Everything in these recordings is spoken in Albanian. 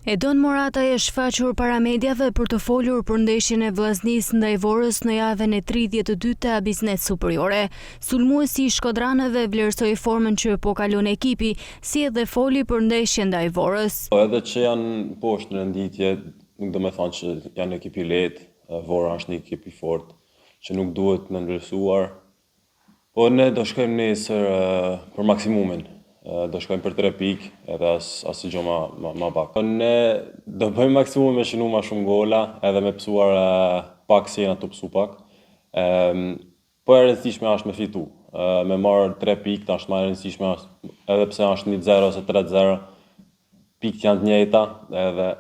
Edon Morataj është shfaqur para mediave për të folur për ndeshjen e Vllaznisë ndaj Vorës në javën e 32 të Abissnet Superiore. Sulmuesi i shkodranëve vlerësoi formën që po kalon ekipi, si edhe foli për ndeshjen ndaj Vorës. Edhe që janë poshtë në renditje, nuk do me thonë që janë ekip i lehtë, Vora është një ekip i fortë, që nuk duhet nënvlerësuar. Po ne do shkojmë nesër për maksimumin, do shkojmë për 3 pikë edhe as asgjë ma, ma, ma pak. Ne do bëjmë maksimumin me shënu ma shumë gola edhe me pësuar pak si jena tu pësu pak. Po e rëndësishme është me fitu, me marrë 3 pikë është ma e rëndësishme edhe pse është 1-0 ose 3-0, pikët janë të njëjta edhe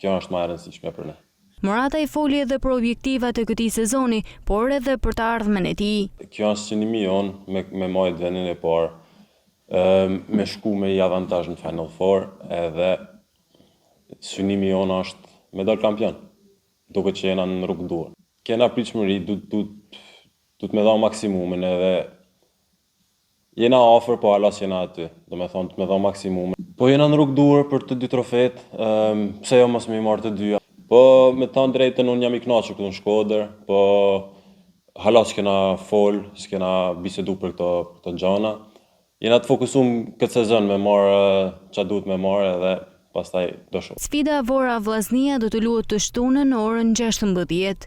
kjo është ma e rëndësishme për ne. Morataj foli edhe për objektivat e këtij sezoni, por edhe për të ardhmen e tij. Kjo është synimi jonë me, me majt vendin e parë, me shku me i avantazh në Final Four, edhe synimi jonë është me dal kampion. Duket që jena në rrugë duhur. Kena pritshmëri, du, du, du të me dha maksimumin edhe jena afër, po hala s'jena aty. Do me thonë, të me dha maksimumin. Po jena në rrugë duhur për të dy trofet, um, pse jo mos me i marrë të dyja. Po me të thënë drejtën, unë jam i kënaqur këtu në Shkodër, po hala s'kena fol, s'kena bisedu për këto, për këto gjana. Jena të fokusum këtë sezon me marrë qa duhet me marrë edhe pastaj do shoh. Sfida Vora Vllaznia do të luhet të shtunën në orën 16.